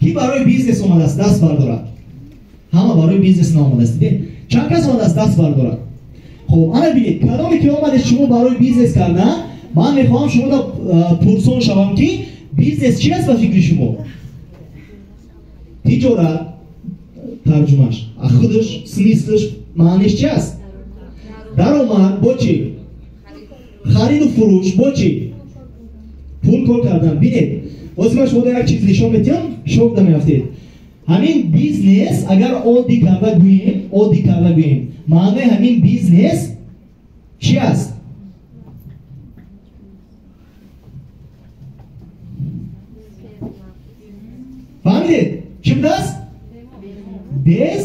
Ки барои бизнес омадааст, даст бардорад. Ҳама барои бизнес наомадааст. Дидед? Чанд кас омадааст, даст бардорад. Хуб, ана бинед, кадоме ки омадед шумо барои бизнес кардан, ман мехоҳам шуморо пурсон шавам, ки бизнес чи аст ба фикри шумо? Тиҷорат тарҷумаш, худаш смысл аш, маъниш чи аст? Даромад бо чӣ? Хариду фурӯш бо чӣ? Пул кор кардан. Бинед, ҳозир ман шуморо як чиз нишон медиҳам, шок намеафтед. Ҳамин бизнес, агар оддӣ карда гӯем, оддӣ карда гӯем, маънои ҳамин бизнес чи аст? Фаҳмидед? Чӣ будааст? Без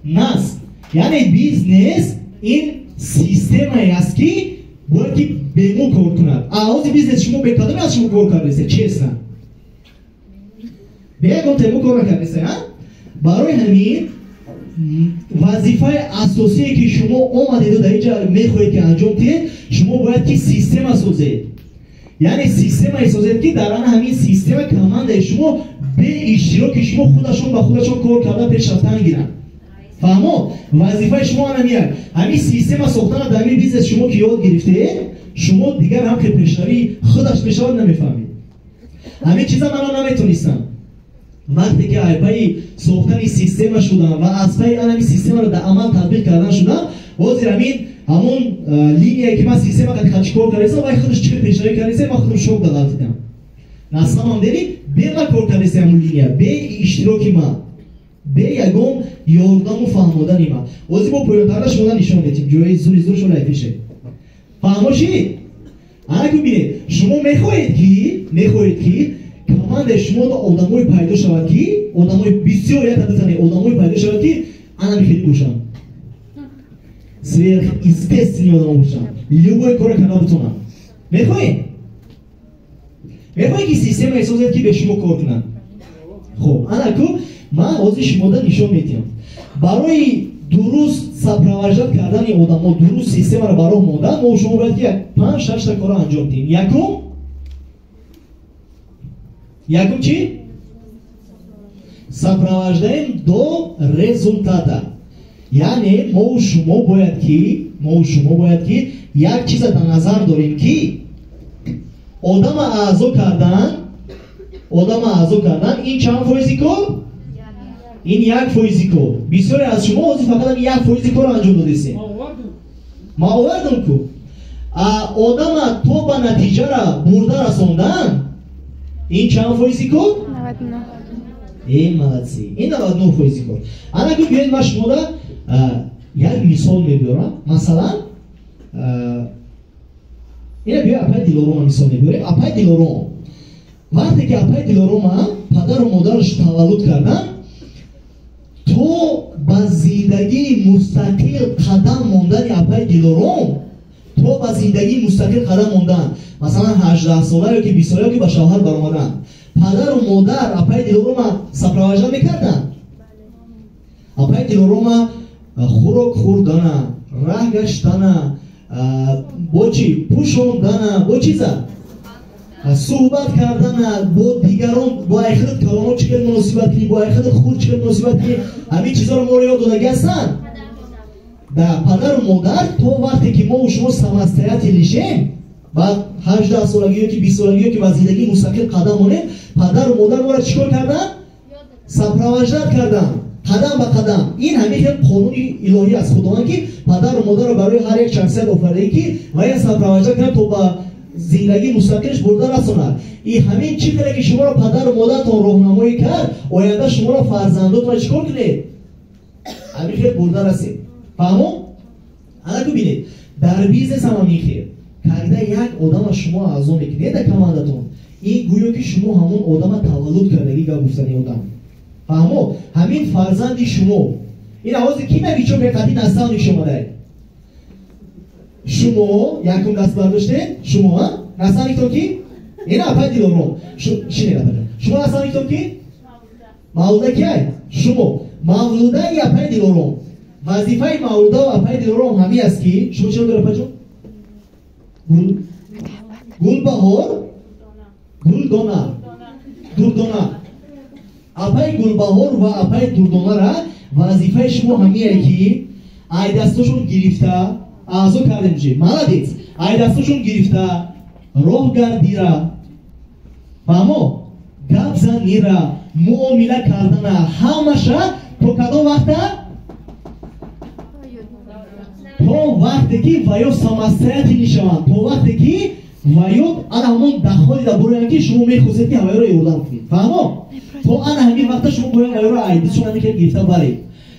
нас. Яъне бизнес ин системае аст, ки бояд ки бемо кор кунад. Ҳозир бизнес шумо бе кадоме аз шумо кор кардааст, честно? Бе ягон темо кор накардааст, а? Барои ҳамин вазифаи асосие, ки шумо омадеду дар инҷа мехоҳед, ки анҷом диҳед, шумо бояд ки система созед. Яъне системае созед, ки дар ана ҳамин система командаи шумо бе иштироки шумо худашон ба худашон кор карда пеш рафтан гиранд. Фаҳмо? Вазифаи шумо ана мияд. Ҳамин система сохтана дар ҳамин бизнес шумо ки ёд гирифтед, шумо дигар ҳам ки пешравӣ худаш мешавад, намефаҳмед. Ҳамин чиза мана наметонистам. Вақте ки айпаи сохтани система шудам ва аз паи ан ҳамин системаро дар амал татбиқ кардан шудам, ҳозир ҳамин ҳамон линияе, ки ман система қад чӣ кор кардастам, вай худаш чӣ пешравӣ кардастам, ман худам шок дағалтидам. На самом деле бе ман кор кардастам ҳамон линия, бе иштироки ман, бе ягон ёрдаму фаҳмодани ман. Ҳозир бо поёнтарда шумо нишон медиҳем, ҷои зури зур шумо пеше. Фаҳмошид? Ана ку бинед, шумо мехоҳед, ки командаи шумо одамое пайдо шавад, ки одамои бисёр, як дутане одамое пайдо шавад, ки ана хеле бошанд, сверхъестественный одамо бошанд, любой кора карда бутонанд. Мехоҳед, ки системае созед, ки бе шумо кор кунанд? Хуб, ана ку ман ҳозир шумода нишон медиҳам. Барои дуруст сопровождать кардани одамо, дуруст системаро ба роҳ мондан, мо шумо бояд ки як панҷ шашта корро анҷом диҳем. Якум чӣ? Сопровождаем до результата. Яъне мо шумо бояд ки як чиза дар назар дорем, ки одама аъзо кардан ин чанд фоизи кор? Ин 1 фоизи кор. Бисёре аз шумо ҳозир фақат 1 фоизи корро анҷом додесем. Ман овардам ку. Одама то ба натиҷара бурда расондан ин чанд фоизи кор? Э, молодцы, ин 99 фоизи кор. Ана ку биёед, ман шумода як мисол мебиёрам. Масалан, ина биё, апай Дилорома мисол мебиёрем. Апай Дилором, вақте ки апай Дилорома падару модараш таваллуд карданд, то ба зиндагии мустақил қадам мондани апай Дилором, то ба зиндагии мустақил қадам мондан, масалан, 18 сола ё ки 20 сола, ё ки ба шавҳар баромадан, падару модар апай Дилорома сопровождать мекарданд. Апай Дилорома хӯрок хӯрдана, раҳ гаштана, бо чӣ пӯшондана, бо чиза суҳбат кардана, бо дигарон, бо айхилат калоно чӣ хел муносибат кунӣ, бо айхилат худ чӣ хел муносибат кунӣ, ҳамин чизҳоро моро ёд додагӣ ҳастанд да падару модар. То вақте ки мо шумо самостоятельный шем, ба 18 солагӣ ё ки 20 солагӣ, ё ки ба зиндагии мустақил қадам монем, падару модар моро чӣ кор карданд? Сопровождать карданд қадам ба қадам. Ин ҳамин хел қонуни илоҳӣ аз Худованд, ки падару модарро барои ҳар як шахсият офаридагӣ, ки вая сопровождать кунад, то ба зиндагии мустақилш бурда расонад. И ҳамин чӣ хеле ки шуморо падару модаратон роҳнамоӣ кард, оянда шуморо фарзандотро чӣ кор кунед? Ҳамин хел бурда расед. Фаҳмо? Анаку бинед, дар бизнес ҳам ҳамин хел. Когда як одама шумо аъзо мекунед дар командатон, ин гӯё ки шумо ҳамон одама таваллуд кардагӣ, гап гуфтани одам. Фаҳмо? Ҳамин фарзанди шумо. Ин ҳозир ки новичок, беқати наставник шумодай? Шумо якум даст бардоштед. Шумо наставниктон ки? Ина апай Дилором шинед. Апаҷон, шумо наставниктон ки? Мавлуда. Киай шумо? Мавлудаи апай Дилором. Вазифаи Мавлуда апай Дилором ҳамин аст, ки шумо чӣ ном доред, апаҷон? Гулбаҳор, Гулдона, Дурдона. Апаи Гулбаҳор ва апаи Дурдонара вазифаи шумо ҳамие ки ай дастошон гирифта аъзо кардем ҷи. Молодец. Ай дастошон гирифта роҳ гардира. Фаҳмо? Гап занира, муомила кардана, ҳамаша то кадом вақта? То вақте ки ваё самостоятельный шаванд, то вақте ки ваё ана ҳамон доходи да буроянд ки шумо мехостед ки ҳаваёро ёрдам кунед. Фаҳмо? То ана ҳамин вақта шумо бояд ваёро айдисшон ҳамин хел гирифта баред.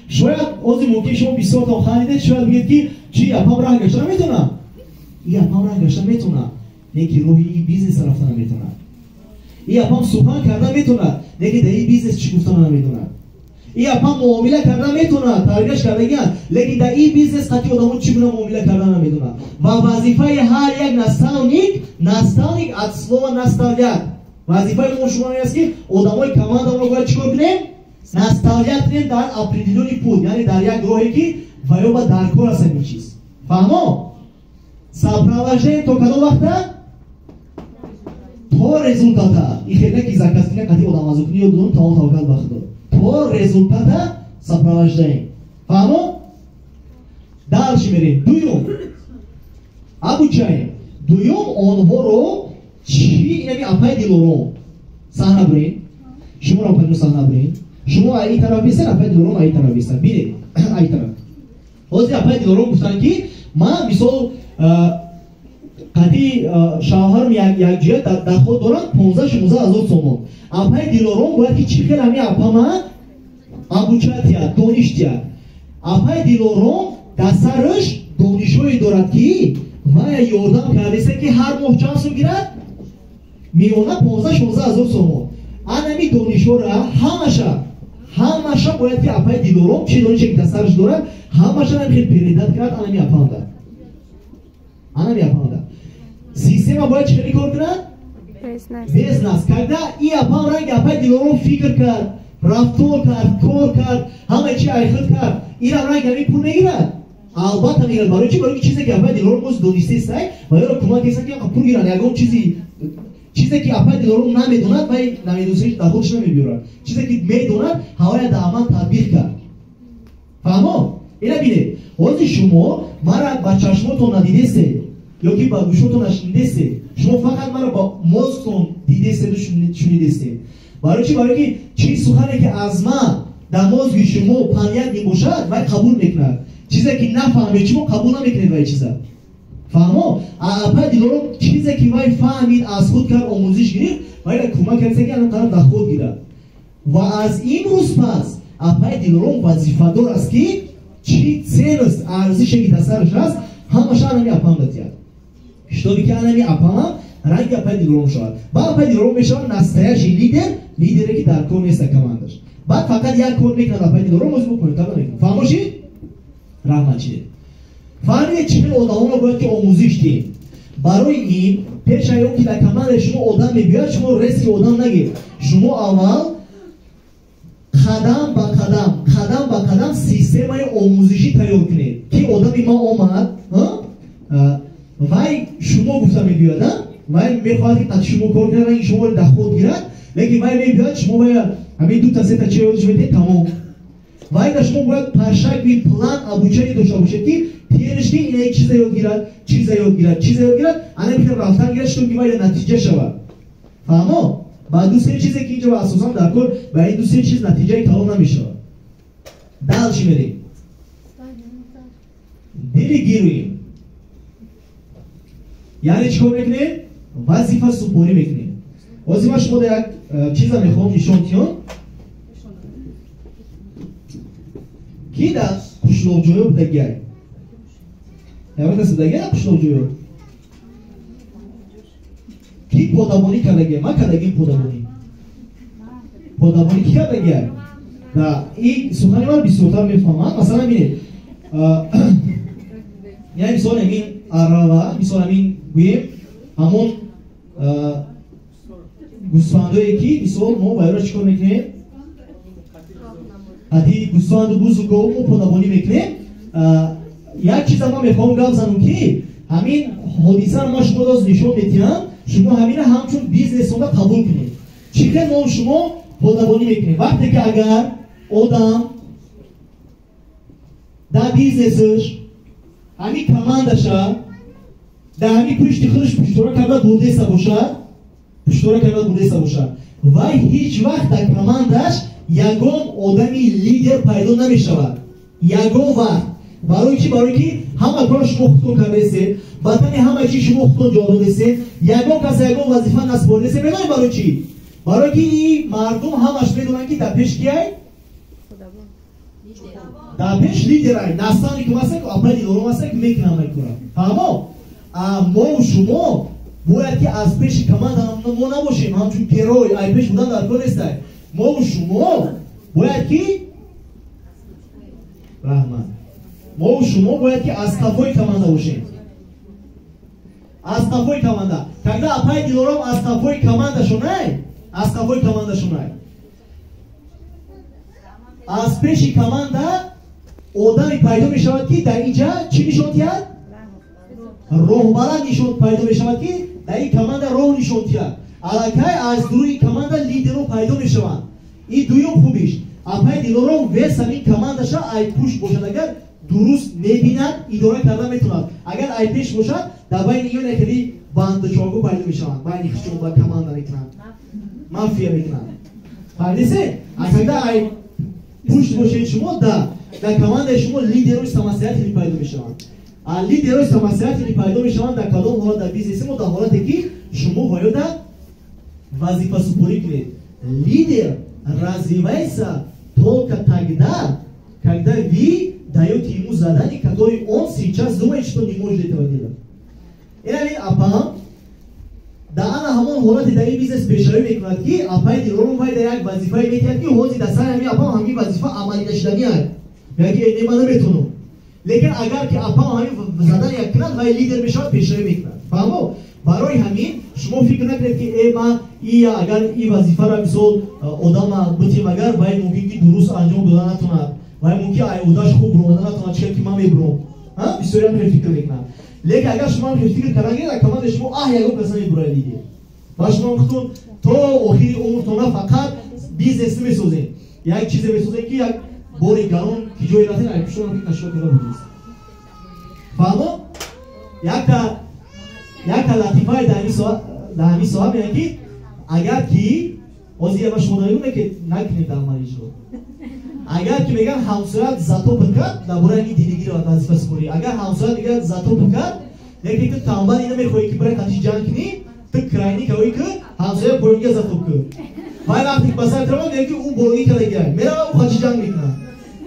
Шояд ози мумкин шумо бисёртон хандидед, шояд бигӯед ки чи апам раҳ гашта наметавонам. И апам раҳ гашта метавонад, не ки роҳи и бизнеса рафта наметавонад. И апам сухан карда метавонад, не ки дар и бизнес чӣ гуфтана намедонад. И апам муомила карда метавонад, тарбияш кардагианд, лекин дар ин бизнес қатъи одамо чӣ гуна муомила карда намедонад. Ва вазифаи ҳар як наставник, наставник от слова наставлять. Вазифаи мо шумо ин аст ки одамои командамонро бояд чӣ кор кунем? Наставлять кунем дар определённый путь, яъне дар як роҳе ки ва ё ба даркор аст ҳамин чиз. Фаҳмо? Сопровождаем то кадом вақта? То результата. И хеле ки заказ кунем қатъи одам азо кунӣ ё дунум тамом таваккал ба Худо. То результата сопровождаем. Фаҳмо? Дальше мерем. Дуюм. Обучаем. Дуюм онҳоро чӣ инами апаи Дилором саҳна бурен. Шуморо апаи саҳна бурен. Шумо ай тараф бисен, апаи Дилором ай тараф бисен. Бинед, ай тараф. Ҳозир апаи Дилором гуфтанд ки ман мисол қади шавҳарам якҷоя доход дорам 15-16 ҳазор сомон. Апаи Дилором бояд ки чӣ хел ҳамин апама обучать диҳад, дониш диҳад. Апаи Дилором дар сараш донишҳое дорад ки вая ёрдам кардеста ки ҳар моҳ чанд сум гирад? Миёна 15-16 ҳазор сомон. Анами донишҳора ҳамаша бояд ки апаи Дилором чӣ донише ки дар сараш дорад, ҳамаша хел передать кард анами апамда. Анами апамда. Система бояд чӣ хеле кор кунад? Без нас. Когда и апам ранги апаи Дилором фикр кард, рафтор кард, кор кард, ҳамаи чи айхуд кард, инам ранги ҳамин пул мегирад? Албатта мегирад. Барои чӣ? Барои ки чизе ки апаи Дилором боз донистестай, ва ёро кӯмак кеса ки пул гиранд. Ягон чизе ки апаи Дилором намедонад, вай намедонисташ дар худаш намебиёрад. Чизе ки медонад, ҳавая дар амал татбиқ кард. Фаҳмо? Ина бинед. Ҳозир шумо мара ба чашмотон надидестед ё ки ба гӯшотон нашунидестед. Шумо фақат мара ба мозг тон дидестеду шунидестед. Барои чӣ? Барои ки чӣ сухане ки аз ман дар мозг и шумо понятный бошад, вай қабул мекунад. Чизе ки нафаҳмед, шумо қабул намекунед вай чиза. Фаҳмо? Апаи Дилором чизе ки вай фаҳмид, аз худ кард, омӯзиш гирифт, вайра кӯмак кард ки ана тараф доход гирад. Ва аз имрӯз пас апаи Дилором вазифадор аст ки чӣ ценность, арзише ки дар сараш аст, ҳамаша анами апам датиҳад. Чтобы ки анами апамам ранги апаи Дилором шавад. Баъд апаи Дилором мешавад настоящий лидер, лидере ки дар кор нест командаш. Баъд фақат як кор мекунад апаи Дилором, оз бо поёнтар намекунад. Фаҳмо шид? Раҳмат шидед. Фаҳмидед чӣ хел одамонро бояд ки омӯзиш диҳем. Барои ин пеш аз он ки дар командаи шумо одам мебиёяд, шумо резкий одам нагиред. Шумо аввал қадам ба қадам, қадам ба қадам системаи омӯзишӣ тайёр кунед. Ки одами ма омад, вай шумо гуфта мебиёяд, вай мехоҳад ки қад шумо кор кунад, ранги шуморо доход гирад, лекин вай мебиёяд, шумо вая ҳамин дута сета чи ёдиш медиҳед, тамом. Вай дар шумо бояд пошаговый план обучение дошта бошед ки териш ки ина як чиза ёд гирад, чиза ёд гирад, чиза ёд гирад, ана бихел рафтан гирад, что ки вай натиҷа шавад. Фаҳмо? Ба ду се чизе ки инҷо асосан дар кор, ба ин ду се чиз натиҷаи калон намешавад. Дальше мерем. Делегируем. Яъне чӣ кор мекунем? Вазифа супорӣ мекунем. Ҳозир ман шумо як чиза мехоҳам нишон диҳам. Ки дар қишлоқҷоё будагиай? Ягон касе будагиай дар қишлоқҷоё? Ки подабонӣ кардагиай? Ман кардагим подабонӣ. Подабонӣ ки кардагиай? Да, и сухани ман бисёртар мефаҳманд. Масалан бинед, яъне мисол ҳамин арава, мисол ҳамин гӯем, ҳамон гӯсфандое ки мисол мо ба ёро чӣ кор мекунем? Қади гӯсфанду бузу гов мо подабонӣ мекунем. Як чиза ман мехоҳам гап занам ки ҳамин ҳодисаро ман шумо доз нишон медиҳам, шумо ҳамина ҳамчун бизнесонда қабул кунед. Чӣ хел мо шумо Подабонӣ мекунем. Вақте ки агар одам дар бизнесаш ҳамин командаша дар ҳамин пушти худаш пуштора карда бурдеста бошад, пуштора карда бурдеста бошад, вай ҳеҷ вақт дар командаш ягон одами лидер пайдо намешавад. Ягон вақт. Барои чӣ? Барои ки ҳама кора шумо худтон кардаестед, ба тани ҳама чи шумо худтон ҷо додестед, ягон кас ягон вазифа насупоридестед. Медонед барои чӣ? Барои ки ин мардум ҳамаш медонанд, ки дар пеш киай? Дар пеш лидерай, наставник ҳастак, апаи Дилором ҳастак, мекунам мекунам. Фаҳмо? Мо шумо бояд ки аз пеши команда мо набошем, ҳамчун герой ай пеш будан дар кор нестай. Мо шумо бояд ки, раҳмат, мо шумо бояд ки аз қафои команда бошем, аз қафои команда. Когда апаи Дилором аз қафои команда шунай, аз қафои команда шунай, аз пеши команда одаме пайдо мешавад, ки дар инҷа чӣ нишон диҳад? Роҳбалад нишон пайдо мешавад, ки дар ин команда роҳ нишон диҳад. Аллакай аз дуруни команда лидерҳо пайдо мешаванд. Ин дуюм хубиш. Апаи Дилором вес ҳамин командаша ай пушт бошад, агар дуруст мебинад, идора карда метавонад. Агар ай пеш бошад, дар байни ё хеле бандачорго пайдо мешаванд, байни хичон ба команда мекунанд, мафия мекунанд. Фаҳмидесе? А когда ай пушт бошед шумо, да дар командаи шумо лидерои самостоятельный пайдо мешаванд. А лидерои самостоятельный пайдо мешаванд дар кадом ҳолат дар бизнеси мо? Дар ҳолате ки шумо бояда вазифасупорӣ кунед. Лидер развивается только тогда, когда вы даете ему задание, которое он сейчас думает, что не может этого делать. Ин апам да ана ҳамон ҳолате дар ин бизнес пешравӣ мекунад, ки апаи Дилором вай дар як вазифае метиҳад, ки ҳозир дар сари ҳамин апам ҳамин вазифа амалӣ нашуданӣ аст. Мегӯяд, ки не, ман наметавонам. Лекин агар ки апам ҳамин задания кунад, вай лидер мешавад, пешравӣ мекунад. Фаҳмо? Барои ҳамин шумо фикр накунед, ки э, ман и агар и вазифаро, мисол, одама бутем, агар вай мумкин ки дуруст анҷом дода натонад, вай мумкин ай одаш хуб ромада натонад, чиқар ки ман мебурам. Бисёриам хел фикр мекунанд. Лекин агар шумо ҳам фикр кардан гиред, дар командаи шумо ягон каса мебурад лидер ва шумо худтон то охири умртона фақат бизнес намесозем, як чизе месозем, ки як бори гарон ки ҷое рафтем, ай пуштонам ки кашо карда будист. Фаҳмо? Якта латифае дар ҳамин соҳа мегӯяд, ки агар ки ҳозир ма шумо намегӯям, ки накунед дар амал иҷро. Агар ки мегӯян ҳамсоят затоп кард, дар бораи ҳамин делегировать, вазифасупорӣ, агар ҳамсоят мегӯяд затоп кард, лекин ту тамбали намехоҳӣ, ки барои қатиш ҷанг кунӣ, ту крайний кавӣ, ки ҳамсоя поёнга затоп кун. Вай вақте ки ба сар тирама, мегӯяд, ки ӯ бологӣ кардагиай, мерава, ӯ қатиш ҷанг мекунад.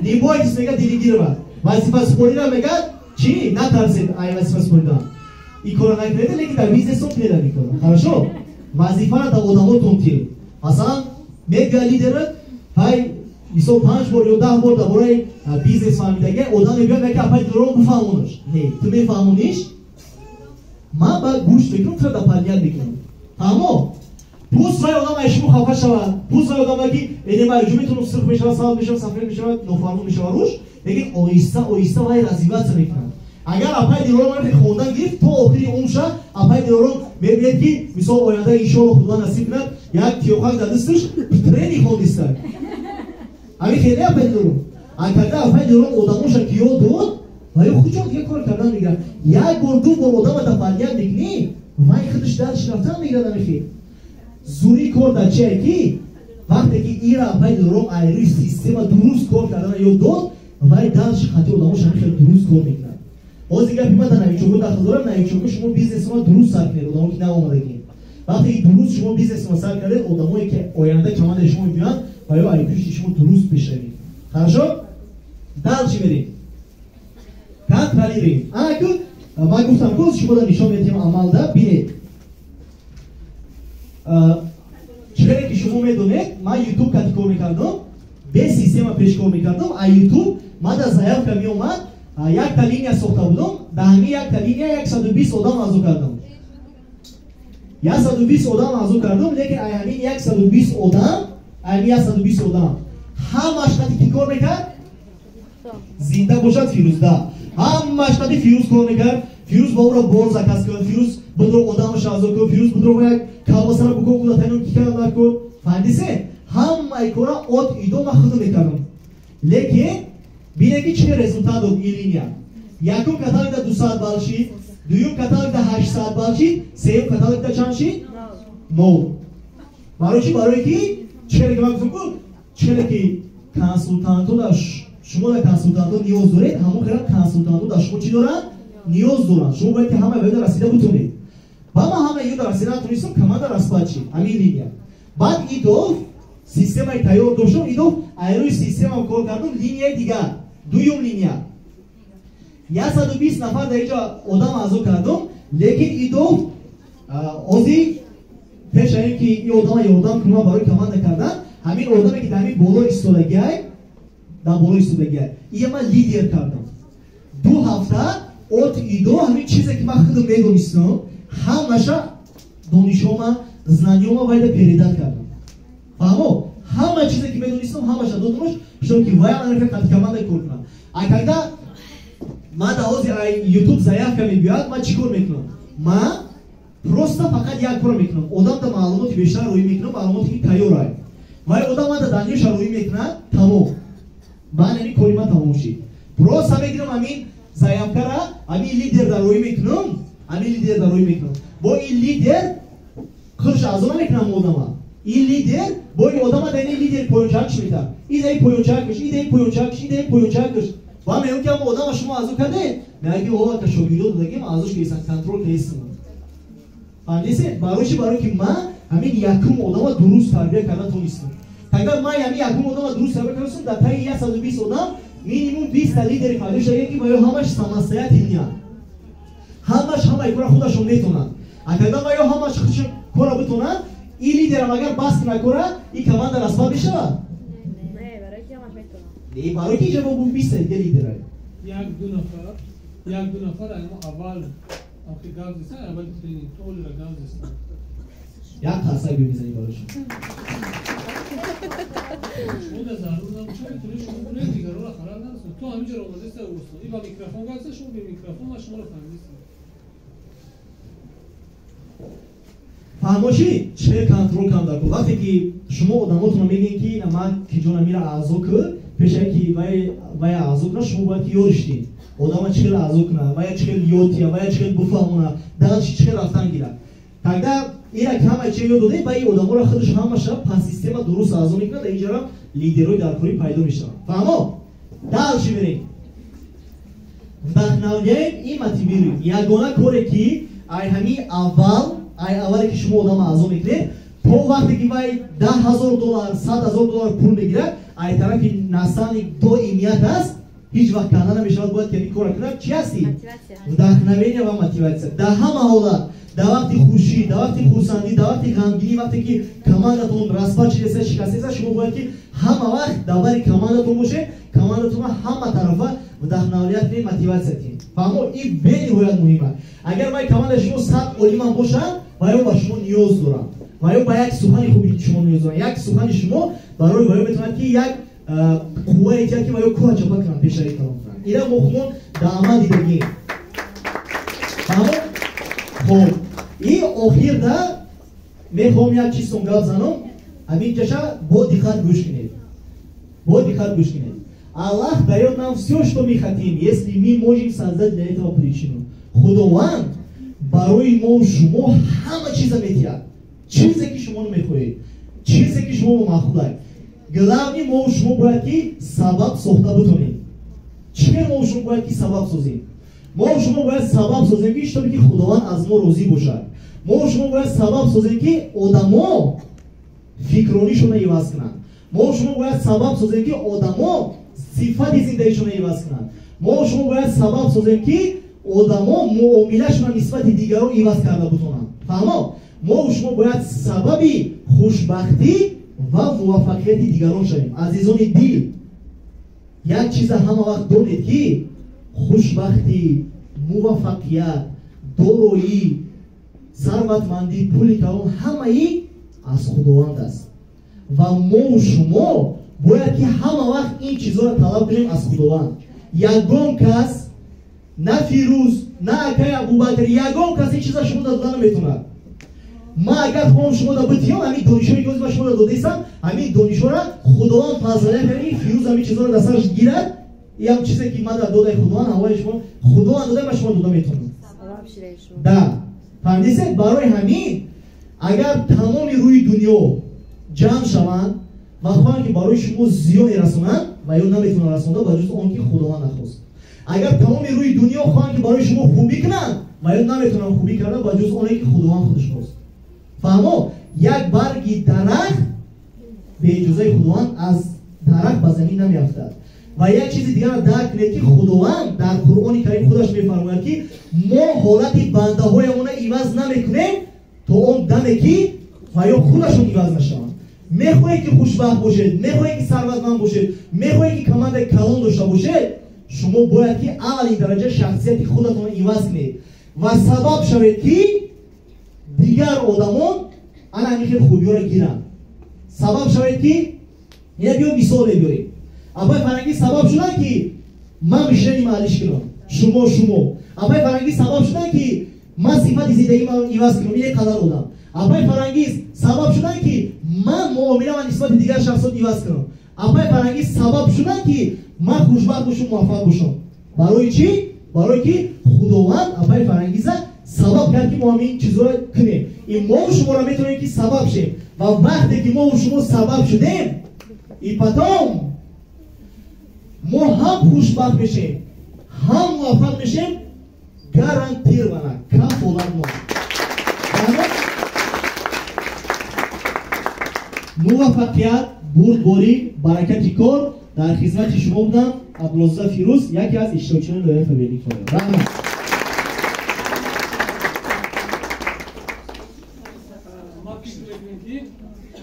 Не бойтесь, мегӯяд, делегировать, вазифасупориро. Мегӯяд чӣ? Натарсед ай вазифасупоридан. Ин кора накунед, лекин дар бизнесон кунед ин кора. Хорошо, вазифаро дар одамотон тиҳед. Масалан, мегӯяд лидерат, ҳай, мисол, 5 бор ё 10 бор дар бораи бизнес фаҳмидагӣ одам мегӯяд, мегӯяд, апай Дилором, бифаҳмонаш. Не, ту мефаҳмониш, ман ба гӯш мекунам, тура дополнять мекунам. Фаҳмо? Пусть вай одам ай шумо хафа шавад, пусть вай одам ки эне ман ҷо метавонам, сурх мешавад, сабз мешавад, сафед мешавад, нофармон мешавад руш, лекин оҳиста оҳиста вай развиваться мекунад. Агар апай Дилором хондан гирифт, то охири умрша апай Дилором мебинед, ки, мисол, оянда, иншоалло, Худо насиб кунад, як тиёқак дар дасташ трени хондиста. Ҳамин хеле апай Дилором. А когда апай Дилором одамоша ки ёд дод, вай худшон дигар кор кардан мегирад. Як бор, ду бор одама дополнять мекунӣ, вай худаш дарш рафтан мегирад. Ҳамин зури кор дар чие, ки вақте ки ира апай Дилором айрӯи система дуруст кор кардана ёд дод, вай дарши хати одамош ҳамин хеле дуруст кор мекунад. Ҳозир гапи ман дар новичок ҳо дахл дорам. Новичок ҳо, шумо бизнесма дуруст сар кунед. Одамо ки наомадагӣ, вақте ки дуруст шумо бизнесма сар кардед, одамое ки оянда командаи шумо мебиёянд ва ё ай пушти шумо дуруст пешравед. Хорошо, дальше мерем, контролируем. Анаку ман гуфтам, ку шумо нишон медиҳем амалда. Бинед, чӣ ки шумо медонед, ман Ютуб кати кор мекардам, без система пеш кор мекардам. А Ютуб ман дар заявка меомад, якта линия сохта будам. Дар ҳамин якта линия 120 одам азо кардам, 120 одам азо кардам. Лекин ай ҳамин 120 одам, ай ҳамин 120 одам ҳамаш қати ки кор мекард? Зинда бошад Фирӯзда. Ҳамаш қати Фирӯз кор мекард. Фирӯз ба ӯро бор заказ кунад, Фирӯз будро одамаш азо кун, Фирӯз будро як колбасаро букон кунад, таино ки кардан кун. Фаҳмидисе? Ҳамаш. Ҳамаи кора от идома худо мекардам. Лекин бине ки чӣ результат дод ин линия. Якум каталогда 200 балл шид, дуюм каталогда 800 балл шид, сеюм каталогда чанд шид? 0. Барои чӣ? Барое ки чире ки ман гуфтам ку, чире ки консултантҳо дар шумо дар консултантҳо ниёз доред, ҳамон хела консултантҳо дар шумо чӣ доранд? Ниёз доранд. Шумо бояд ки ҳамаи бояд расида бутонед. Ба ман ҳамаи ё расида натонистам, команда распад шид, ҳамин линия. Баъд идов системаи тайёр доштам, идов айрӯи системам кор кардам, линияи дигар, дуюм линия. 120 нафар дар инҷо одам аъзо кардам, лекин идов ози пеш аз ин ки ин одама ёрдам кунам барои команда кардан, ҳамин одаме ки дар ҳамин боло истодагиай, дар боло истодагиай, ия ман лидер кардам. 2 ҳафта от идо ҳамин чизе ки ман худам медонистам, ҳамаша донишома, знаниёма вайда передать кардам. Фаҳмо? Ҳама чизе ки медонистам, ҳамаша додамаш, чтоб ки вай анака қад команда кор кунам. А когда ман дар ҳозир YouTube заявка мебиёяд, ман чӣ кор мекунам? Ман просто фақат як кор мекунам. Одам да маълумоти бештар рӯй мекунам, маълумоте ки тайёр ай. Вай одам ман да даниёша рӯй мекунад, тамом. Ман ҳамин кори ман тамом шид. Просто мегирам ҳамин заявкара, ҳамин лидер да рӯй мекунам, ҳамин лидер да рӯй мекунам. Бо ин лидер худш аъзо намекунам одама. Ин лидер бо ин одама да ин лидер поёнчак чӣ метавад? Ин даи поёнчакаш, ин даи поёнчакаш, ин даи поёнчакаш. Ва мегӯям ки ҳама одама шумо аъзо кардед, мегӯям ки о, ака шогирдо додагим, аъзош кардистан, контрол кардистан. Фаҳмидед? Барои чӣ? Барои ки ман ҳамин якум одама дуруст тарбия карда тонистам. Агар ман ҳамин якум одама дуруст тарбия карда тонистам, дар таи 120 одам минимум 20 та лидери пайдо шуда ки ва ё ҳамаш самостоятельный. Ҳамаш ҳамаи кора худашон метонанд. Агар ва ё ҳамаш худашон кора битонанд, ин лидерам агар бас кунад кора, ин команда распад мешавад? Не, барои ки ҳамаш метонанд. Не, барои ки инҷа бо 20 та дига лидерай. Як ду нафар ама аввал охи гап зисан, аввал тренинг толира гап зисан. Як қасак мезанӣ барош. Шумо да зарур набошад, метавонед шумо кунед, дигарро халал нарасонед. Ту ҳаминҷо омадеста устод, ин ба микрофон гап зад, шумо бе микрофон ва шуморо фаҳмидистед. Фаҳмошӣ чӣ контрол кам дар кор. Вақте ки шумо одамотонро мегӯед ки ина ман ки ҷона мира аъзо кӯ, пеш аз ин ки вай аъзо кунад, шумо бояд ки ёдиш диҳед. Одама чӣ хел аъзо кунад, вая чӣ хел ёд диҳад, вая чӣ хел буфаҳмонад, дальше чӣ хел рафтан гирад. Тогда ира ки ҳама чӣ ёд додед, ва ин одаморо худаш ҳамаша па система дуруст аъзо мекунад, дар инҷара лидерҳои даркорӣ пайдо мешаванд. Фаҳмо? Дальше мерем. Вдохновляем и мотивируем. Ягона коре ки ай ҳамин аввал, ай аввале ки шумо одама аъзо мекунед, то вақте ки вай $10,000, $100,000 пул мегирад, ай тарафи наставник доимият аст, ҳеҷ вақт канда намешавад, бояд ки ҳамин корро кунад. Чӣ ҳастӣ? Вдохновение ва мотиватсия. Дар ҳама ҳолат, дар вақти хушӣ, дар вақти хурсандӣ, дар вақти ғамгинӣ, вақте ки командатон распад шидеста, шикастеста, шумо бояд ки ҳама вақт дар бари командатон бошед, командатонро ҳама тарафа вдохновлять кунед, мотиватсия кунед. Фаҳмо? Ин бениҳоят муҳим аст. Агар вай командаи шумо 100 олимам бошанд, ва ё ба шумо ниёз доранд, ва ё ба як сухани хуби шумо ниёз доранд. Як сухани шумо барои ва ё метавонад ки як қуввае диҳад ки ва ё кӯҳа чапа кунанд, пешравӣ калон кунанд. Ина мо худмон дар амал дидагем. Фаҳмо? Хоб, и охирда мехоҳам як чизтон гап занам, ҳамин ҷаша бо диққат гӯш кунед. Бо диққат гӯш кунед. Аллах дает нам все, что мы хотим, если мы можем создать для этого причину. Худованд барои мо шумо ҳама чиза метиҳад. Чизе ки шумо мехоҳед, чизе ки шумо маъқул аст. Главный мо шумо бояд ки сабаб сохта бутонем. Чӣ мо шумо бояд ки сабаб созем? Мо шумо бояд сабаб созем ки чтобы ки Худованд аз мо розӣ бошад. Мо шумо бояд сабаб созем ки одамо фикронишонро иваз кунанд. Мо шумо бояд сабаб созем ки одамо сифати зиндагишонро иваз кунанд. Мо шумо бояд сабаб созем ки одамо муомилашонро нисбати дигарон иваз карда бутонанд. Фаҳмо? Мо шумо бояд сабаби хушбахтӣ ва муваффақияти дигарон шавем. Азизони дил, як чиза ҳама вақт донед ки хушбахтӣ, муваффақият, дороӣ, сарватмандӣ, пули калон ҳамаи аз Худованд аст. Ва мо шумо бояд ки ҳама вақт ин чизҳоро талаб кунем аз Худованд. Ягон кас, на Фирӯз, на акай Абубакр, ягон кас ин чиза шумо дода наметавонад. Ман агар хоҳам шумо да битиём, ҳамин донишҳое ки ҳозир шумо да додаистам, ҳамин донишҳоро Худованд фазлия кард, ки Фирӯз ҳамин чизҳоро дар сараш гирад. И ҳам чизе ки ман додаи Худованд, ҳавои шумо Худованд дода, ман шумо дода метавонам. Да, фаҳмидисед? Барои ҳамин агар тамоми рӯи дунё ҷамъ шаванд ва хоҳанд ки барои шумо зиёне расонанд, ва ё наметавонанд расонда ба ҷуз он ки Худованд нахост. Агар тамоми рӯи дунё хоҳанд ки барои шумо хубӣ кунанд, ва ё наметавонанд хубӣ карда ба ҷуз оне ки Худованд худаш хост. Фаҳмо? Як барги дарахт бе иҷозаи Худованд аз дарахт ба замин намеафтад. Ва як чизи дигарро дарк кунед, ки Худованд дар Қуръони Карим худаш мефармояд, ки мо ҳолати бандаҳоямонро иваз намекунем то он даме ки ва ё худашон иваз нашаванд. Мехоҳед ки хушбахт бошед, мехоҳед ки сарватманд бошед, мехоҳед ки командаи калон дошта бошед, шумо бояд ки аввалин дараҷа шахсияти худатонро иваз кунед ва сабаб шавед ки дигар одамон ана ҳамин хел хубиёро гиранд. Сабаб шавед ки ина биё мисол мебиёрем. Апай Фарангиз сабаб шуданд ки ман мишлении маҳаллиш кунам, шумо. Апай Фарангиз сабаб шуданд ки ман сифати зиндагиамро иваз кунам, ин қадар одам. Апай Фарангиз сабаб шуданд ки ман муомиламро нисбати дигар шахсот иваз кунам. Апай Фарангиз сабаб шуданд ки ман хушбахт бошам, муваффақ бошам. Барои чӣ? Барои ки Худованд апай Фарангиза сабаб кард ки мо ҳамин чизҳоро кунем. И мо шуморо метавонем ки сабаб шем. Ва вақте ки мо шумо сабаб шудем, и потом мо ҳам хушбахт мешем, ҳам муваффақ мешем, гарантированно, кафолатно. Муваффақият, бурдборӣ, баракати кор дар хизмати шумо будам. Абдуллозода Фирӯз, яке аз иштирокчиёни лоиҳаи Фаберлик Форевер. Раҳмат.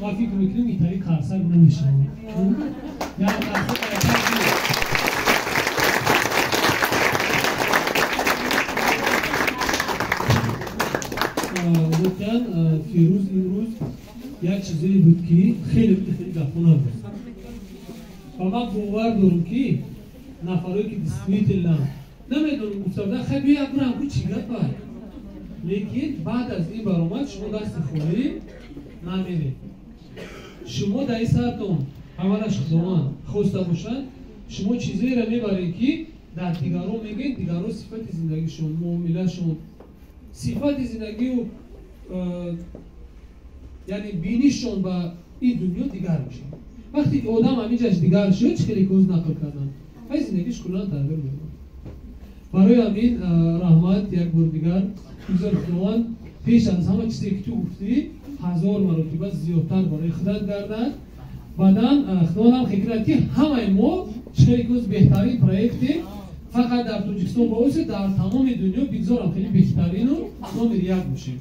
Ма фикр мекунем ки тари қарсак намешавад. Воқеан Фирӯз имрӯз як чизое буд ки хеле хеле гапҳо набуд. Ва ман бовар дорам ки нафарое ки действительно намедонам гуфта буданд, хай биё як бирам ку чӣ гапа. Лекин баъд аз ин баромад шумо дасти холӣ намеред. Шумо дар ин сартон аввалаш Худованд хоста бошад, шумо чизеро мебаред ки дар дигарон мегӯед, дигарон сифати зиндагишон, муомилашон, сифати зиндагию яъне бинишшон ба ин дунё дигар мешавад. Вақте ки одам ҳаминҷаш дигар шуд, чӣ хеле ки нақл кардам, вай зиндагиш куллан тағйир меёбад. Барои ҳамин раҳмат як бор дигар. Бигзор Худованд пеш аз ҳама чизе ки ту гуфтӣ 1000 маротиба зиёдтар барои худат гардад. Баъдан Худованд ҳам фикр ки ҳамаи мо чӣ хеле ки беҳтарин проекте фақат дар Тоҷикистон боиси дар тамоми дунё бигзорам хеле беҳтарину номер як бошем.